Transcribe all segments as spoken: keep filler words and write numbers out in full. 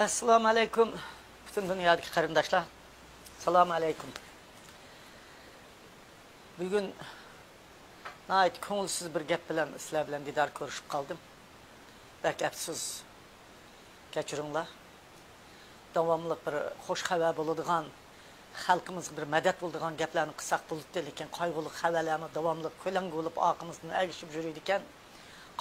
ئەسسالامۇ ئەلەيكۇم، پۈتۈن دۇنيادىكى قېرىنداشلار. سالام ئەلەيكۇم. بۈگۈن ناھايىتى كۆڭۈلسىز بىر گەپ بىلەن سىلەر بىلەن دىدار كۆرۈشۈپ قالدىم. بەك ئەپسۇس، كەچۈرۈڭلار. داۋاملىق بىر خۇش خەۋەر بولىدىغان، خەلقىمىزغا بىر مەدەت بولىدىغان گەپلەرنى قىلساق بولاتتى، لېكىن قايغۇلۇق خەۋەرلەرمۇ داۋاملىق كۆلەڭگە بولۇپ ئارقىمىزدىن ئەگىشىپ يۈرىدىكەن.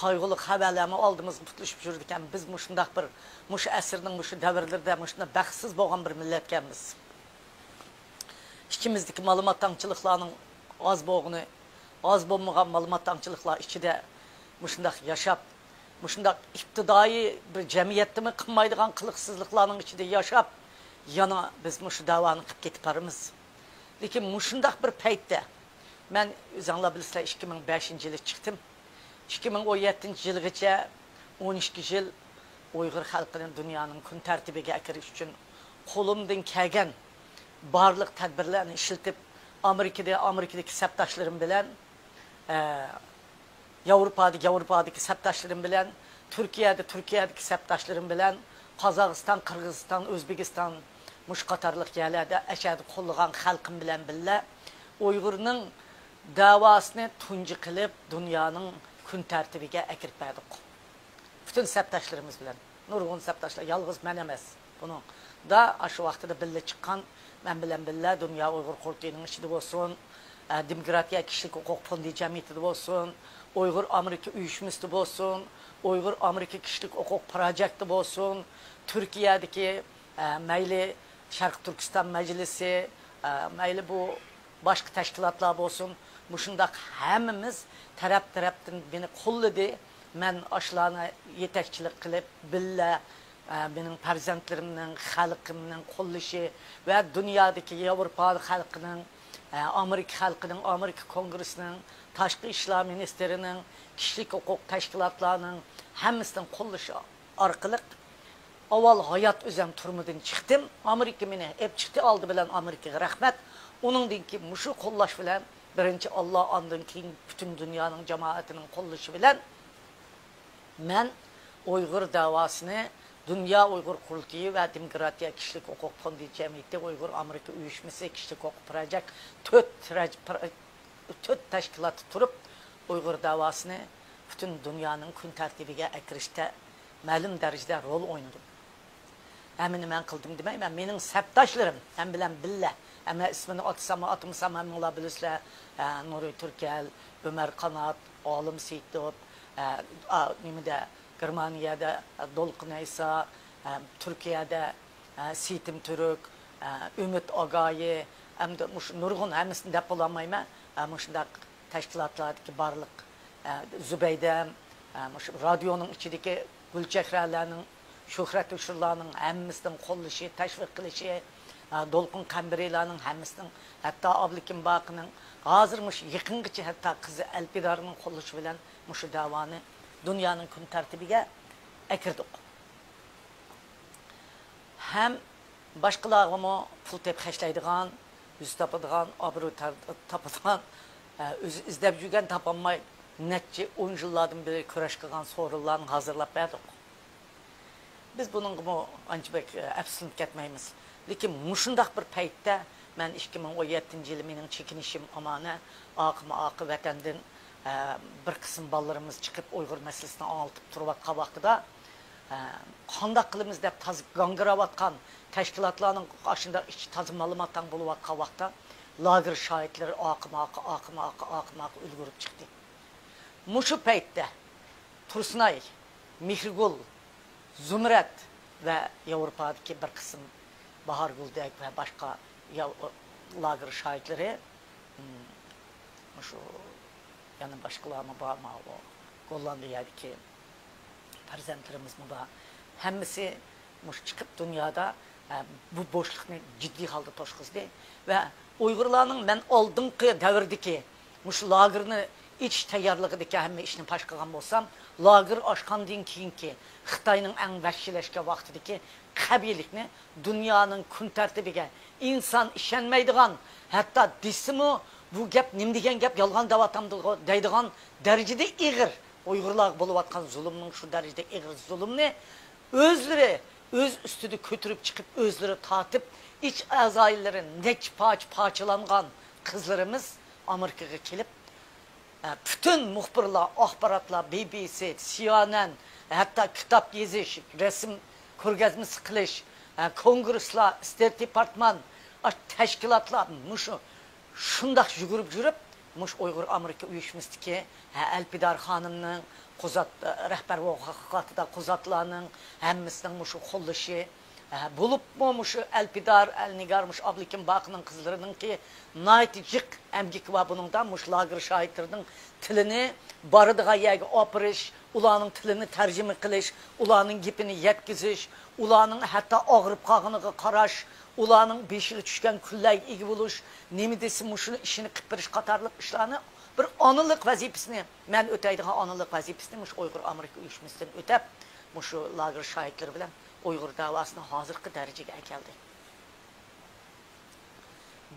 قايغۇلۇق خەۋەرلەرمۇ ئالدىمىزغا پۇتلىشىپ يۈرىدىكەن. بىز مۇشۇنداق بىر، مۇشۇ ئەسىرنىڭ مۇشۇ دەۋرلىرىدە مۇشۇنداق بەختسىز بولغان بىر مىللەتكەنمىز. ئىچىمىزدىكى مالىماتاڭچىلىقلارنىڭ ئاز بولغىنى، ئاز بولمىغان مالىماتاڭچىلىقلار ئىچىدە مۇشۇنداق ياشاپ، مۇشۇنداق ئىپتىدائىي بىر جەمئىيەتتىمۇ قىلمايدىغان قىلىقسىزلىقلارنىڭ ئىچىدە ياشاپ، يەنە بىز مۇشۇ دەۋانى قىلىپ كېتىپ بارىمىز. لېكىن مۇشۇنداق بىر پەيتتە، مەن، ئۆزۈڭلار بىلىسىلەر، ئىككى مىڭ بەشىنچى يىلى چىقتىم. ئىككى مىڭ ئون يەتتىنچى يىلغىچە ئون ئىككى يىل ئۇيغۇر خەلقىنى دۇنيانىڭ كۈن تەرتىپىگە ئەكىرىش ئۈچۈن قولۇمدىن كەلگەن بارلىق تەدبىرلەرنى ئىشلىتىپ، ئامېرىكىدا، ئامېرىكىدىكى سەپداشلىرىم بىلەن، ئە، ياۋروپادا، ياۋروپادىكى سەپداشلىرىم بىلەن، تۈركىيەدە، تۈركىيەدىكى سەپداشلىرىم بىلەن، قازاقىستان، قىرغىزىستان، ئۆزبېكىستان، مۇشۇ قاتارلىق يەرلەردە، ئەشەدە قوللىغان خەلقىم بىلەن بىللە ئۇيغۇرنىڭ دەۋاسىنى تۇنجى قىلىپ، دۇنيانىڭ كۈن تەرتىپىگە ئەكىرىپ بەردۇق. پۈتۈن سەپداشلىرىمىز بىلەن، نۇرغۇن سەپداشلار، يالغۇز مەن ئەمەس. بۇنىڭدا ئاشۇ ۋاقتىدا بىللە چىققان، مەن بىلەن بىللە دۇنيا ئۇيغۇر قۇرۇلتىيىنىڭ ئىچىدە بولسۇن، ئە، دېموكراتىيە كىشىلىك ھوقۇق فوندى جەمئىيىتىدە بولسۇن، ئۇيغۇر ئامېرىكا ئۇيۇشمىسىدا بولسۇن، ئۇيغۇر ئامېرىكا كىشىلىك ھوقۇق پروجېكتى بولسۇن، تۈركىيەدىكى، ئە، مەيلى شەرقىي تۈركىستان مەجلىسى، ئە، مەيلى بۇ باشقا تەشكىلاتلار بولسۇن، مۇشۇنداق ھەممىمىز تەرەپ-تەرەپتىن مېنى قوللىدى. مەن ئاشۇلارنى يېتەكچىلىك قىلىپ، بىللە، ئە، مېنىڭ پەرزەنتلىرىمنىڭ، خەلقىمنىڭ قوللىشى ۋە دۇنيادىكى ياۋروپا خەلقىنىڭ، ئە، ئامېرىكا خەلقىنىڭ، ئامېرىكا كونگرېسسىنىڭ، تاشقى ئىشلار مىنىستىرىنىڭ، كىشىلىك ھوقۇق تەشكىلاتلارنىڭ ھەممىسىنىڭ قوللىشى ئارقىلىق ئاۋۋال ھايات ئۆزەم تۈرمىدىن چىقتىم. ئامېرىكا مېنى ئېلىپ چىقتى، ئالدى بىلەن ئامېرىكىغا رەھمەت. ئۇنىڭدىن كېيىن مۇشۇ قوللاش بىلەن، بىرىنچى ئاللا، ئاندىن كېيىن پۈتۈن دۇنيانىڭ جامائىتىنىڭ قوللىشى بىلەن مەن ئۇيغۇر دەۋاسىنى دۇنيا ئۇيغۇر قۇرۇلتىيى ۋە دېموكراتىيە كىشىلىك ھوقۇق فوندى جەمئىيىتى، ئۇيغۇر ئامېرىكا ئۇيۇشمىسى كىشىلىك ھوقۇق پروجېكت، تۆت رەج-، پرو-، تۆت تەشكىلاتتا تۇرۇپ، ئۇيغۇر دەۋاسىنى پۈتۈن دۇنيانىڭ كۈن تەرتىپىگە ئەكىرىشتە مەلۇم دەرىجىدە رول ئوينىدىم. ھەممىنى مەن قىلدىم دېمەيمەن، مېنىڭ سەپداشلىرىم، مەن بىلەن بىللە، ھەممە ئىسمىنى ئاتىساممۇ ئاتىمىساممۇ ھەممىڭلار بىلىسىلەر، ئە، نۇرى تۈركەل، ئۆمەر قانات، ئالىم سېيىتوف، ئە، ئا، نېمىدە، گېرمانىيەدە، ئە، دولقۇن ئەيسا، ئە، تۈركىيەدە، ئە، سېيتىم تۈرك، ئە، ئۈمىد ئاگايى، ئەمدى مۇشۇ نۇرغۇن، ھەممىسىنى دەپ بولالمايمەن. ئە، مۇشۇنداق تەشكىلاتلاردىكى بارلىق، ئە، زۇبەيدەم، ئە، مۇشۇ رادىيونىڭ ئىچىدىكى گۈلچېھرەلەرنىڭ، شۆھرەت ھۆشۈرلارنىڭ ھەممىسىنىڭ قوللىشى، تەشۋىق قىلىشى، ئە، دولقۇن قەمبىرىلارنىڭ ھەممىسىنىڭ، ھەتتا ئابلىكىم باقىنىڭ، ھازىر مۇشۇ يېقىنغىچە ھەتتا قىزى ئەلپىدارنىڭ قوللىشى بىلەن مۇشۇ دەۋانى دۇنيانىڭ كۈن تەرتىپىگە ئەكىردۇق. ھەم باشقىلارغىمۇ پۇل تېپىپ خەجلەيدىغان، يۈز تاپىدىغان، ئابرۇي تار-، تاپىدىغان، ئە، ئۆزى ئىزدەپ يۈرگەن تاپالماي، نەچچە ئون يىللاردىن بېرى كۈرەش قىلغان سورۇنلارنى ھازىرلاپ بەردۇق. بىز بۇنىڭغىمۇ ئانچە بەك، ئە، ئەپسۇسلىنىپ كەتمەيمىز. لېكىن مۇشۇنداق بىر پەيتتە مەن ئىككى مىڭ ئون يەتتىنچى يىلى مېنىڭ چېكىنىشىم ئامانە، ئاقىمۇ ئاقى ۋەتەندىن، ئە، بىر قىسىم بالىلىرىمىز چىقىپ ئۇيغۇر مەسىلىسىنى ئاڭلىتىپ تۇرۇۋاتقان ۋاقتىدا، ئە، قانداق قىلىمىز دەپ تازا گاڭگىراۋاتقان تەشكىلاتلارنىڭ ئاشۇنداق ئىچى تازا مالىماتاڭ بولۇۋاتقان ۋاقىتتا، لاگېر شاھىتلىرى ئاقىمۇ ئاقى، ئاقىمۇ ئاقى، ئاقىمۇ ئاقى ئۈلگۈرۈپ چىقتى. مۇشۇ پەيتتە تۇرسۇنئاي، مېھرىگۈل، زۇمرەت ۋە ياۋروپادىكى بىر قىسىم باھارگۈلدەك ۋە باشقا ياۋ-، لاگېر شاھىتلىرى، مم، مۇشۇ يەنە باشقىلارمۇ بار، ماۋۇ گوللاندىيەدىكى پەرزەنتلىرىمىزمۇ بار. ھەممىسى مۇشۇ چىقىپ دۇنيادا، ئە، بۇ بوشلۇقنى جىددىي ھالدا توشقۇزدى. ۋە ئۇيغۇرلارنىڭ مەن ئالدىنقى دەۋردىكى مۇشۇ لاگېرنى ئېچىش تەييارلىقىدىكى ھەممە ئىشنى پاش قىلغان بولسام، لاگېر ئاچقاندىن كېيىنكى خىتاينىڭ ئەڭ ۋەھشىيلەشكەن ۋاقتىدىكى قەبىھلىكنى دۇنيانىڭ كۈن تەرتىپىگە ئىنسان ئىشەنمەيدىغان، ھەتتا دېسىمۇ، بۇ گەپ نېمە دېگەن گەپ، يالغان دەۋاتامدىغۇ دەيدىغان دەرىجىدە ئېغىر، ئۇيغۇرلارغا بولۇۋاتقان زۇلۇمنىڭ شۇ دەرىجىدە ئېغىر زۇلۇمنى ئۆزلىرى ئۆز ئۈستىدە كۆتۈرۈپ چىقىپ، ئۆزلىرى تارتىپ، ئىچ ئەزالىرى نەچچە پارچە پارچىلانغان قىزلىرىمىز ئامېرىكىغا كېلىپ، ئە، پۈتۈن مۇخبىرلار، ئاخباراتلار، بى بى سى، سى ئېن ئېن، ھەتتا كىتاب يېزىش، رەسىم كۆرگەزمىسى قىلىش، ئە، كونگرېسلار، ستېيت دېپارتمان، ئاش-، تەشكىلاتلار مۇشۇ شۇنداق يۈگۈرۈپ يۈرۈپ، مۇشۇ ئۇيغۇر ئامېرىكا ئۇيۇشمىسىدىكى، ھە، ئەلپىدار خانىمنىڭ، قۇزات، رەھبەر ۋاقتىدا قۇزاتلارنىڭ ھەممىسىنىڭ مۇشۇ قوللىشى، ھە، بولۇپمۇ مۇشۇ ئەلپىدار، ئەلنىگار، مۇشۇ ئابلىكىم باقىنىڭ قىزلىرىنىڭكى ناھايىتى جىق ئەمگىكى بار بۇنىڭدا. مۇشۇ لاگېر شاھىتلىرىنىڭ تىلىنى بارىدىغان يەرگە ئاپىرىش، ئۇلارنىڭ تىلىنى تەرجىمە قىلىش، ئۇلارنىڭ گېپىنى يەتكۈزۈش، ئۇلارنىڭ ھەتتا ئاغرىپ قالغىنىغا قاراش، ئۇلارنىڭ بېشىغا چۈشكەن كۈنلەرگە ئىگە بولۇش، نېمە دېسە مۇشۇنى ئىشىنى قىلىپ بېرىش قاتارلىق ئىشلارنى بىر ئانىلىق ۋەزىپىسىنى، مەن ئۆتەيدىغان ئانىلىق ۋەزىپىسىنى مۇشۇ ئۇيغۇر ئامېرىكا ئۇيۇشمىسىدىن ئۆتەپ، مۇشۇ لاگېر شاھىتلىرى بىلەن ئۇيغۇر دەۋاسىنى ھازىرقى دەرىجىگە ئەكەلدى.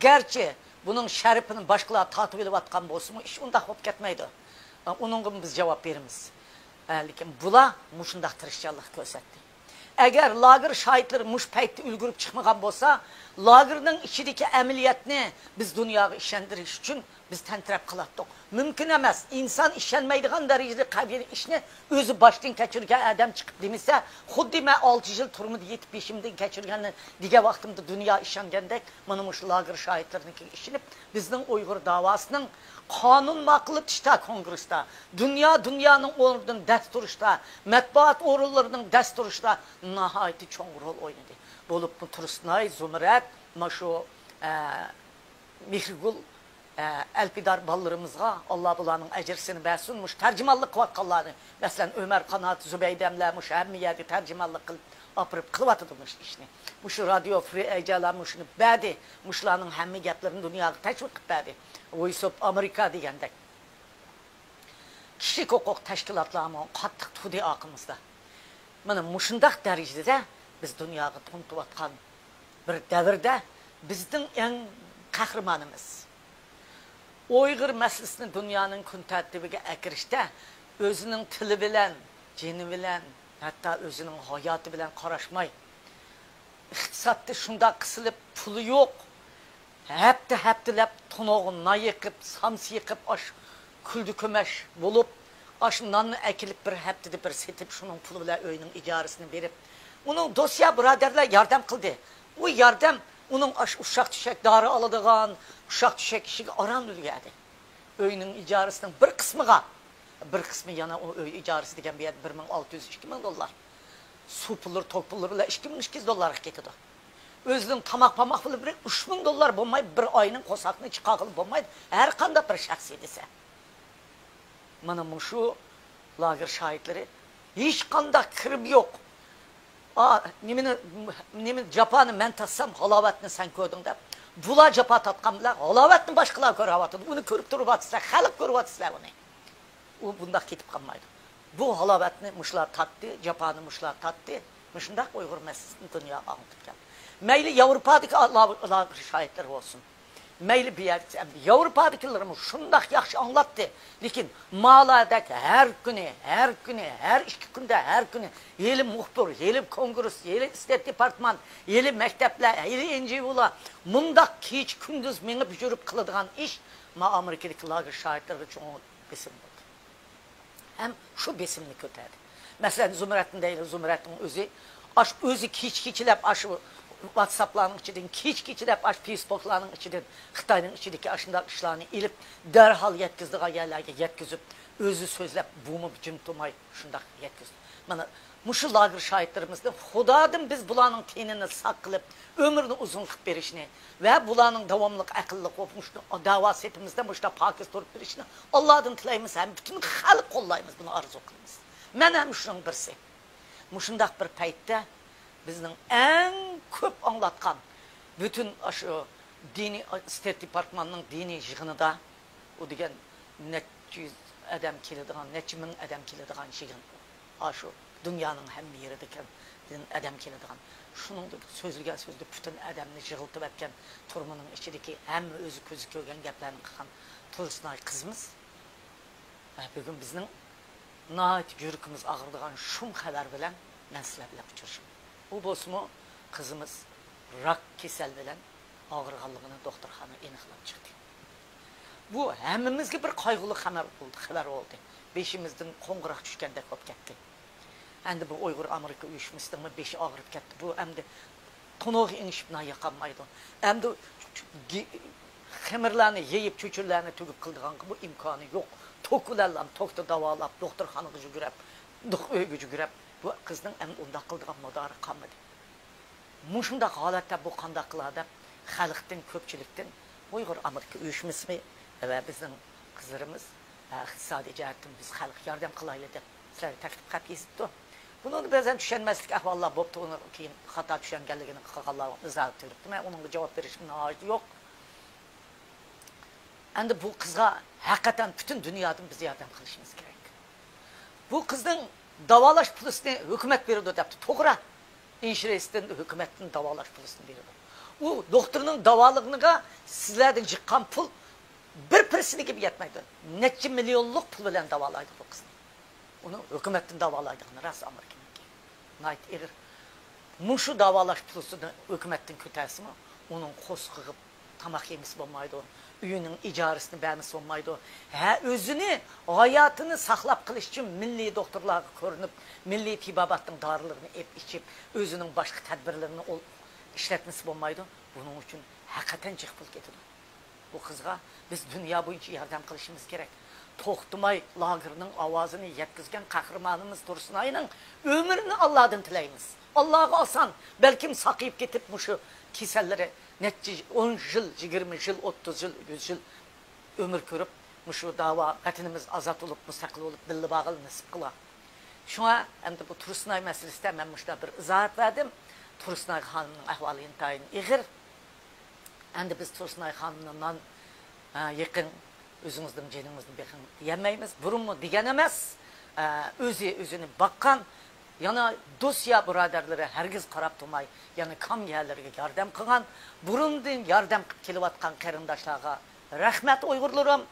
گەرچە بۇنىڭ شەرىپىنى باشقىلار تارتىۋېلىۋاتقان بولسىمۇ، ئىش ئۇنداق بولۇپ كەتمەيدۇ. ئۇنىڭغىمۇ بىز جاۋاب بېرىمىز. لېكىن بۇلار مۇشۇنداق تىرىشچانلىق كۆرسەتتى. ئەگەر لاگېر شاھىتلىرى مۇشۇ پەيتتە ئۈلگۈرۈپ چىقمىغان بولسا، لاگېرنىڭ ئىچىدىكى ئەمەلىيەتنى بىز دۇنياغا ئىشەندۈرۈش ئۈچۈن بىز تەنتىرەپ قىلاتتۇق. مۇمكىن ئەمەس. ئىنسان ئىشەنمەيدىغان دەرىجىدە قەبىھ ئىشنى ئۆزى باشتىن كەچۈرگەن ئادەم چىقىپ دېمىسە، خۇددى مەن ئالتە يىل تۈرمىدە يېتىپ بېشىمدىن كەچۈرگەننى دېگەن ۋاقتىمدا دۇنيا ئىشەنگەندەك، مانا مۇشۇ لاگېر شاھىتلىرىنىڭكىگە ئىشىنىپ، بىزنىڭ ئۇيغۇر داۋاسىنىڭ قانۇن ماقۇللىتىشتا كونگرېستا، دۇنيا، دۇنيانىڭ ئورنىدىن دەس تۇرۇشتا، مەتبۇئات ئورۇنلىرىنىڭ دەس تۇرۇشتا ناھايىتى چوڭ رول ئوينىدى. بولۇپمۇ تۇرسۇنئاي، زۇمرەت، مانا شۇ، ئە، مېھرىگۈل، ئە، ئەلپىدار بالىلىرىمىزغا ئاللا بۇلارنىڭ ئەجرىسىنى بەرسۇن. مۇشۇ تەرجىمانلىق قىلىۋاتقانلارنى، مەسىلەن، ئۆمەر قانات، زۇبەيدەملەر مۇشۇ ھەممە يەرگە تەرجىمانلىق قىلىپ ئاپىرىپ قىلىۋاتىدۇ مۇشۇ ئىشنى. مۇشۇ رادىيو فرى ئەيجالار مۇشۇنى بەردى. مۇشۇلارنىڭ ھەممە گەپلىرىنى دۇنياغا تەشۋىق قىلىپ بەردى. ۋويس ئوف ئامېرىكا دېگەندەك. كىشىلىك ھوقۇق تەشكىلاتلارمۇ قاتتىق تۇردى ئارقىمىزدا. مانا مۇشۇنداق دەرىجىدە بىز دۇنياغا تونۇتۇۋاتقان بىر دەۋردە بىزنىڭ ئەڭ قەھرىمانىمىز، ئۇيغۇر مەسىلىسىنى دۇنيانىڭ كۈن تەرتىپىگە ئەكىرىشتە ئۆزىنىڭ تىلى بىلەن، جېنى بىلەن، ھەتتا ئۆزىنىڭ ھاياتى بىلەن قاراشماي، ئىقتىسادتا شۇنداق قىسىلىپ، پۇلى يوق، ھەپتە ھەپتىلەپ تونۇغا نان يېقىپ، سامسا يېقىپ، ئاش كۈلدە كۆمەش بولۇپ، ئاشۇ ناننى ئەكېلىپ بىر ھەپتىدە بىر سېتىپ، شۇنىڭ پۇلى بىلەن ئۆينىڭ ئىجارىسىنى بېرىپ، ئۇنىڭ دوستيار بۇرادەرلەر ياردەم قىلدى. ئۇ ياردەم ئۇنىڭ ئاشۇ ئۇششاق چۈشەك دارى ئالىدىغان، ئۇششاق چۈشەك ئىشىگە ئاران ئۈلگەردى. ئۆينىڭ ئىجارىسىنىڭ بىر قىسمىغا، بىر قىسمى يەنە ئۇ ئۆي ئىجارىسى دېگەن بۇ يەردە بىر مىڭ ئالتە يۈز، ئىككى مىڭ دوللار. سۇ پۇللىرى، توك پۇللىرى بىلەن ئىككى مىڭ ئىككى يۈز دوللارغا كېتىدۇ. ئۆزىنىڭ تاماق پاماق پۇلى بىلەن ئۈچ مىڭ دوللار بولماي، بىر ئاينىڭ قورساقنى چىقارغىلى بولمايدۇ، ھەر قانداق بىر شەخس دېسە. مانا مۇشۇ لاگېر شاھىتلىرى ھېچقانداق كىرىمى يوق. ئا، نېمىنى، نېمە جاپانى مەن تارتسام، ھالاۋەتنى سەن كۆردۈڭ دەپ، بۇلار جاپا تارتقان بىلەن ھالاۋەتنى باشقىلار كۆرۈۋاتىدۇ. ئۇنى كۆرۈپ تۇرۇۋاتىسىلەر، خەلق كۆرۈۋاتىسىلەر ئۇنى. ئۇ بۇنداق كېتىپ قالمايدۇ. بۇ ھالاۋەتنى مۇشۇلار تارتتى، جاپانى مۇشۇلار تارتتى. مۇشۇنداق ئۇيغۇر مەسىلىسىنى دۇنياغا ئاڭلىتىپ كەلدى. مەيلى ياۋروپادىكى لاگېر شاھىتلىرى بولسۇن، مەيلى بۇ يەردىكى، ياۋروپادىكىلىرمۇ شۇنداق ياخشى ئاڭلاتتى. لېكىن مالاردەك ھەر كۈنى، ھەر كۈنى، ھەر ئىككى كۈندە، ھەر كۈنى ھېلى مۇخبىر، ھېلى كونگرېس، ھېلى ئىستېيت دېپارتمان، ھېلى مەكتەپلەر، ھېلى ئېن جى ئولار مۇنداق كېچە كۈندۈز مېڭىپ يۈرۈپ قىلىدىغان ئىش ما ئامېرىكىدىكى لاگېر شاھىتلىرىغا چوڭ بېسىم بولدى. ھەم شۇ بېسىمنى كۆتەردى. مەسىلەن، زۇمرەتنى دەيلى، زۇمرەتنىڭ ئۆزى، ئاش، ئۆزى كېچە-كېچىلەپ ئاشۇ ۋاتساپلارنىڭ ئىچىدىن، كېچە-كېچىلەپ ئاشۇ فېيسبوكلارنىڭ ئىچىدىن خىتاينىڭ ئىچىدىكى ئاشۇنداق ئىشلارنى ئېلىپ، دەرھال يەتكۈزىدىغان يەرلەرگە يەتكۈزۈپ، ئۆزى سۆزلەپ، بۇمۇ جىم تۇرماي شۇنداق يەتكۈزدى. مانا، مۇشۇ لاگېر شاھىتلىرىمىزدىن خۇدادىن بىز بۇلارنىڭ تېنىنى ساق قىلىپ، ئۆمرىنى ئۇزۇن قىلىپ بېرىشنى ۋە بۇلارنىڭ داۋاملىق ئەقىللىق بولۇپ، مۇشۇ دەۋا سېپىمىزدە مۇشۇنداق پاكىز تۇرۇپ بېرىشىنى ئاللادىن تىلەيمىز ھەم پۈتۈن خەلق قوللايمىز، بۇنى ئارزۇ قىلىمىز. مەن ھەم شۇنىڭ بىرسى. مۇشۇنداق بىر پەيتتە بىزنىڭ ئەڭ كۆپ ئاڭلاتقان پۈتۈن ئاشۇ دىنىي، ئىستېيت دېپارتماننىڭ دىنىي يىغىنىدا، ئۇ دېگەن نەچچە يۈز ئادەم كېلىدىغان، نەچچە مىڭ ئادەم كېلىدىغان يىغىن. ئاشۇ دۇنيانىڭ ھەممە يېرىدىن ئادەم كېلىدىغان. شۇنىڭدا سۆزلىگەن سۆزىدە پۈتۈن ئادەمنى يىغىلتىۋەتكەن، تۈرمىنىڭ ئىچىدىكى ھەممە ئۆزى كۆزى كۆرگەن گەپلەرنى قىلغان تۇرسۇنئاي قىزىمىز، ھە، بۈگۈن بىزنىڭ ناھايىتى يۈرىكىمىز ئاغرىدىغان شۇم خەۋەر بىلەن مەن سىلەر بىلەن ئۇچرىشىمەن. ئۇ بولسىمۇ قىزىمىز راك كېسەل بىلەن ئاغرىغانلىقىنى دوختۇرخانا ئېنىقلاپ چىقتى. بۇ ھەممىمىزگە بىر قايغۇلۇق خەۋەر بولدى، خەۋەر بولدى. بېشىمىزدىن قوڭغۇراق چۈشكەندەك بولۇپ كەتتى. ئەمدى بۇ ئۇيغۇر ئامېرىكا ئۇيۇشمىسىنىڭمۇ بېشى ئاغرىپ كەتتى. بۇ ئەمدى تونۇغا ئېڭىشىپ نان ياقالمايدۇ. ئەمدى گې-، خېمىرلارنى يېيىپ، چۆچۈرىلەرنى تۈگۈپ قىلىدىغانغىمۇ ئىمكانى يوق. توك بىلەنلا توكتا داۋالاپ، دوختۇرخانىغا يۈگۈرۈپ، دوق-، ئۆيگە يۈگۈرۈپ، بۇ قىزنىڭ ئەمدى ئۇنداق قىلىدىغان مادارى قالمىدى. مۇشۇنداق ھالەتتە بۇ قانداق قىلار دەپ، خەلقتىن، كۆپچىلىكتىن ئۇيغۇر ئامېرىكا ئۇيۇشمىسىمۇ ۋە بىزنىڭ قىزلىرىمىز، ئە، ئىقتىسادىي جەھەتتىن بىز خەلققە ياردەم قىلايلى دەپ سىلەرگە تەكلىپ خەت يېزىپتۇ. بۇنىڭدا بەزەن چۈشەنمەسلىك ئەھۋاللار بوپتۇ، ئۇنى كېيىن خاتا چۈشەنگەنلىكىنى قىلغانلار ئىزاھات بېرىپتۇ. مەن ئۇنىڭغا جاۋاب بېرىشىمنىڭ ھاجىتى يوق. ئەمدى بۇ قىزغا ھەقىقەتەن پۈتۈن دۇنيادىن بىز ياردەم قىلىشىمىز كېرەك. بۇ قىزنىڭ داۋالاش پۇلىسىنى ھۆكۈمەت بېرىدۇ دەپتۇ، توغرا. ئىنشۇرېنستىن، ھۆكۈمەتتىن داۋالاش پۇلىسىنى بېرىدۇ. ئۇ دوختۇرنىڭ داۋالىغىنىغا سىلەردىن يىغقان پۇل بىر پىرسېنتىگىمۇ يەتمەيدۇ. نەچچە مىليونلۇق پۇل بىلەن داۋالايدۇ بۇ قىزنى. ئۇنى ھۆكۈمەتتىن داۋالايدىغىنى راست ئامېرىكىنىڭكى. ناھايىتى ئېغىر. مۇشۇ داۋالاش پۇلىسىنى ھۆكۈمەتتىن كۆتەرسىمۇ، ئۇنىڭ قورسىقىغا تاماق يېمىسە بولمايدۇ، ئۆيىنىڭ ئىجارىسىنى بەرمىسە بولمايدۇ. ھە، ئۆزىنى، ھاياتىنى ساقلاپ قېلىش ئۈچۈن مىللىي دوختۇرلارغا كۆرۈنۈپ، مىللىي تېباباتنىڭ دارىلىرىنى ئېلىپ ئىچىپ، ئۆزىنىڭ باشقا تەدبىرلىرىنى ئول-، ئىشلەتمىسە بولمايدۇ. بۇنىڭ ئۈچۈن ھەقىقەتەن جىق پۇل كېتىدۇ. بۇ قىزغا بىز دۇنيا بويىچە ياردەم قىلىشىمىز كېرەك. توختىماي لاگېرنىڭ ئاۋازىنى يەتكۈزگەن قەھرىمانىمىز تۇرسۇنئاينىڭ ئۆمرىنى ئاللادىن تىلەيمىز. ئاللاغا ئاسان، بەلكىم ساقىيىپ كېتىپ، مۇشۇ كېسەللىرى نەچچە، ئون يىل، يىگىرمە يىل، ئوتتۇز يىل، يۈز يىل ئۆمۈر كۆرۈپ، مۇشۇ داۋا ۋەتىنىمىز ئازاد بولۇپ، مۇستەقىل بولۇپ، بىللە بارغىلى نېسىپ قىلا. شۇڭا ئەمدى بۇ تۇرسۇنئاي مەسىلىسىدە مەن مۇشۇنداق بىر ئىزاھات بەردىم. تۇرسۇنئاي خانىمنىڭ ئەھۋالى ئىنتايىن ئېغىر. ئەمدى بىز تۇرسۇنئاي خانىمنى نان، ھە، يېقىڭ، ئۆزىڭىزنىڭ جېنىڭىزنى بېقىڭ دېيەلمەيمىز. بۇرۇنمۇ دېگەن ئەمەس، ئە، ئۆزى ئۆزىنى باققان، يەنە دوست يا بۇرادەرلىرى ھەرگىز قاراپ تۇرماي، يەنە كام يەرلىرىگە ياردەم قىلغان، بۇرۇندىن ياردەم قىلىپ كېلىۋاتقان قېرىنداشلارغا رەھمەت ئۇيغۇرلىرىم.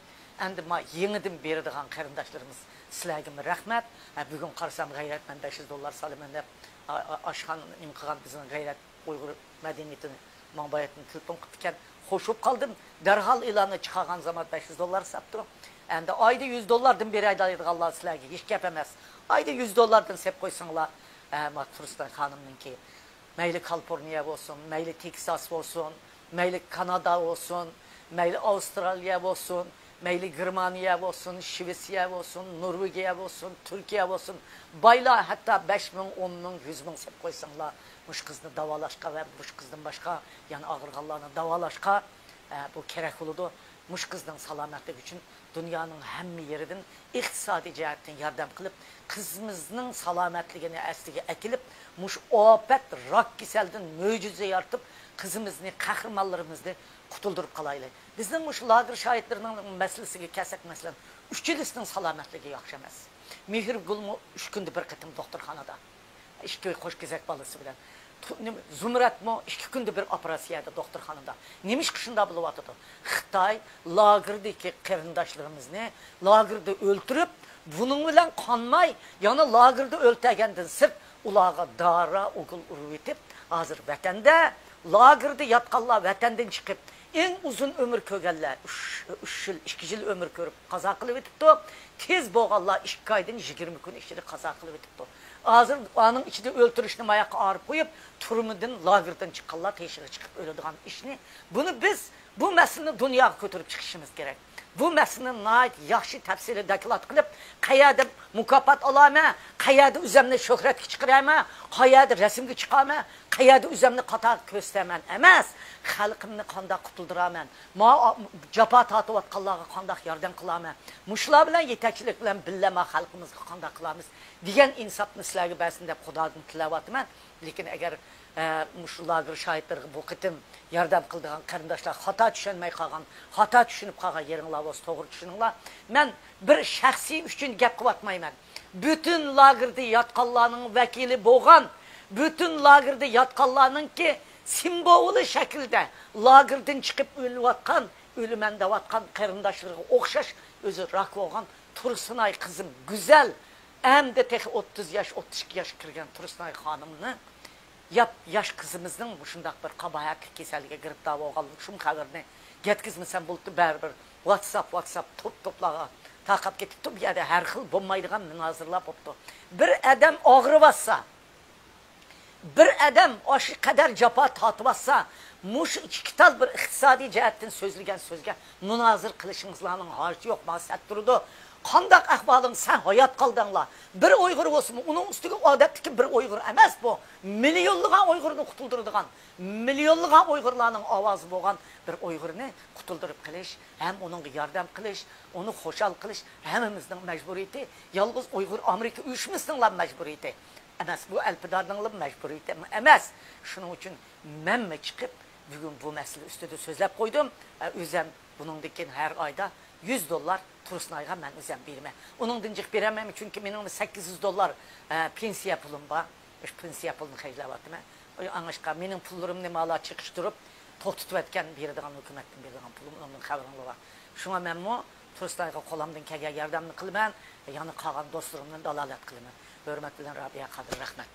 ئەمدى ما يېڭىدىن بېرىدىغان قېرىنداشلىرىمىز، سىلەرگىمۇ رەھمەت. ھە، بۈگۈن قارىسام، غەيرەتمەن بەش يۈز دوللار سالىمەن دەپ، ئا-، ئا-، ئاشخانا نېمە قىلغان بىزنىڭ غەيرەت ئۇيغۇر مەدەنىيىتىنى ماڭا باياتىن تېلېفون قىپتىكەن. خوش بولۇپ قالدىم. دەرھال ئېلاننى چىقارغان زامان بەش يۈز دوللار ساپتۇ. ئەمدى ئايدا يۈز دوللاردىن بېرەيدىغانلار سىلەرگە ھېچ گەپ ئەمەس. ئايدا يۈز دوللاردىن سېلىپ قويساڭلار، ئە، ما تۇرسۇن خانىمنىڭكى مەيلى كالىفورنىيە بولسۇن، مەيلى تېكساس بولسۇن، مەيلى كانادا بولسۇن، مەيلى ئاۋسترالىيە بولسۇن، مەيلى گېرمانىيە بولسۇن، شىۋېتسىيە بولسۇن، نورۋېگىيە بولسۇن، تۈركىيە بولسۇن، بايلار ھەتتا بەش مىڭ، ئون مىڭ، يۈز مىڭ سېلىپ قويساڭلار، مۇشۇ قىزنى داۋالاشقا ۋە مۇشۇ قىزدىن باشقا يەنە ئاغرىغانلارنى داۋالاشقا، ئە، بۇ كېرەك بولىدۇ. مۇشۇ قىزنىڭ سالامەتلىكى ئۈچۈن دۇنيانىڭ ھەممە يېرىدىن ئىقتىسادىي جەھەتتىن ياردەم قىلىپ، قىزىمىزنىڭ سالامەتلىكىنى ئەسلىگە ئەكېلىپ، مۇشۇ ئاپەت راك كېسەلدىن مۆجىزە يارىتىپ، قىزىمىزنى، قەھرىمانلىرىمىزنى قۇتۇلدۇرۇپ قالايلى. بىزنىڭ مۇشۇ لاگېر شاھىتلىرىنىڭ مەسىلىسىگە كەلسەك، مەسىلەن، ئۈچىلىسىنىڭ سالامەتلىكى ياخشى ئەمەس. مېھرىگۈلمۇ ئۈچ كۈندە بىر قېتىم دوختۇرخانىدا. ئىككى قوش كېزەك بالىسى بىلەن. تۇ-، نېمە، زۇمرەتمۇ ئىككى كۈندە بىر ئوپېراتسىيەدە دوختۇرخانىدا. نېمىشقا شۇنداق بولۇۋاتىدۇ؟ خىتاي لاگېردىكى قېرىنداشلىرىمىزنى لاگېردا ئۆلتۈرۈپ، بۇنىڭ بىلەن قانماي، يەنە لاگېردا ئۆلتۈرگەندىن سىرت، ئۇلارغا دارا ئوكۇل ئۇرۇۋېتىپ، ھازىر ۋەتەندە، لاگېردا ياتقانلار ۋەتەندىن چىقىپ، ئەڭ ئۇزۇن ئۆمۈر كۆرگەنلەر ئۈچ، ئۈچ يىل، ئىككى يىل ئۆمۈر كۆرۈپ قازا قىلىۋېتىپتۇ. تېز بولغانلار ئىككى ئايدىن يىگىرمە كۈن ئىچىدە قازا قىلىۋېتىپتۇ. ھازىر ئانىڭ ئىچىدە ئۆلتۈرۈشنى ماياققا ئايرىپ قويۇپ، تۈرمىدىن، لاگېردىن چىققانلار تېشىغا چىقىپ ئۆلىدىغان ئىشنى، بۇنى بىز بۇ مەسىلىنى دۇنياغا كۆتۈرۈپ چىقىشىمىز كېرەك. بۇ مەسىلىنى ناھايىتى ياخشى تەپسىلىي دوكلات قىلىپ، قەيەردە مۇكاپات ئالامەن، قەيەردە ئۆزۈمنى شۆھرەتكە چىقىرامەن، قەيەردە رەسىمگە چىقامەن، قەيەردە ئۆزۈمنى قاتارغا كۆرسىتەمەن ئەمەس، خەلقىمنى قانداق قۇتۇلدۇرامەن، ما جاپا تارتىۋاتقانلارغا قانداق ياردەم قىلامەن، مۇشۇلار بىلەن يېتەكچىلىك بىلەن بىللە ما خەلقىمىزغا قانداق قىلامىز دېگەن ئىنساپنى سىلەرگە بەرسۇن دەپ خۇدادىن تىلەۋاتىمەن. لېكىن ئەگەر، ئە، مۇشۇ لاگېر شاھىتلىرىغا بۇ قېتىم ياردەم قىلىدىغان قېرىنداشلار خاتا چۈشەنمەي قالغان، خاتا چۈشىنىپ قالغان يېرىڭلار بولسا توغرا چۈشىنىڭلار. مەن بىر شەخسىي ئۈچۈن گەپ قىلىۋاتمايمەن. پۈتۈن لاگېردا ياتقانلارنىڭ ۋەكىلى بولغان، پۈتۈن لاگېردا ياتقانلارنىڭكى سىمۋولى شەكلىدە لاگېردىن چىقىپ ئۆلۈۋاتقان، ئۆلىمەن دەۋاتقان قېرىنداشلىرىغا ئوخشاش ئۆزى راك بولغان تۇرسۇنئاي قىزىم گۈزەل، ئەمدى تېخى ئوتتۇز ياش، ئوتتۇز ئىككى ياشقا كىرگەن تۇرسۇنئاي خانىمنى ياپ ياش قىزىمىزنىڭ مۇشۇنداق بىر قاباھەتلىك كېسەلگە گىرىپتار بولغانلىقى شۇم خەۋىرىنى يەتكۈزمىسەم بولۇپتۇ، بەرىبىر ۋاتساپ، ۋاتساپ، توپ، توپلارغا تارقاپ كېتىپتۇ. بۇ يەردە ھەر خىل بولمايدىغان مۇنازىرىلەر بوپتۇ. بىر ئادەم ئاغرىۋاتسا، بىر ئادەم ئاشۇ قەدەر جاپا تارتىۋاتسا، مۇشۇ ئىككى تال بىر ئىقتىسادىي جەھەتتىن سۆزلىگەن سۆزگە مۇنازىرە قىلىشىڭىزلارنىڭ ھاجىتى يوق، ماڭا سەت تۇرىدۇ. قانداق ئەھۋالىڭ، سەن ھايات قالدىڭلا. بىر ئۇيغۇر بولسىمۇ، ئۇنىڭ ئۈستىگە ئادەتتىكى بىر ئۇيغۇر ئەمەس بۇ. مىليونلىغان ئۇيغۇرنى قۇتۇلدۇرىدىغان، مىليونلىغان ئۇيغۇرلارنىڭ ئاۋازى بولغان بىر ئۇيغۇرنى قۇتۇلدۇرۇپ قېلىش، ھەم ئۇنىڭغا ياردەم قىلىش، ئۇنى خۇشال قىلىش ھەممىمىزنىڭ مەجبۇرىيىتى، يالغۇز ئۇيغۇر ئامېرىكا ئۇيۇشمىسىنىڭلا مەجبۇرىيىتى ئەمەس، بۇ ئەلپىدارنىڭلا مەجبۇرىيىتى ئەمەس. شۇنىڭ ئۈچۈن مەنمۇ چىقىپ، بۈگۈن بۇ مەسىلە ئۈستىدە سۆزلەپ قويدۇم. ئە، ئۆزەم بۇنىڭدىن كېيىن ھەر ئايدا يۈز دوللار تۇرسۇنئايغا مەن ئۆزەم بېرىمەن. ئۇنىڭدىن جىق بېرەلمەيمەن، چۈنكى مېنىڭ سەككىز يۈز دوللار، ئە، پېنسىيە پۇلۇم بار. شۇ پېنسىيە پۇلىنى خەجلەۋاتىمەن. ئاڭلاشقا، مېنىڭ پۇللىرىمنى مالا چېقىشتۇرۇپ توختىتىۋەتكەن، بېرىدىغان، ھۆكۈمەتتىن بېرىدىغان پۇلۇم، ئۇنىڭدىن خەۋىرىڭلار بار. شۇڭا مەنمۇ تۇرسۇنئايغا قولۇمدىن كەلگەن ياردەمنى قىلىمەن. يەنە قالغان دوستلىرىمدىن دالالەت قىلىمەن. ھۆرمەت بىلەن، رابىيە قادىر. رەھمەت.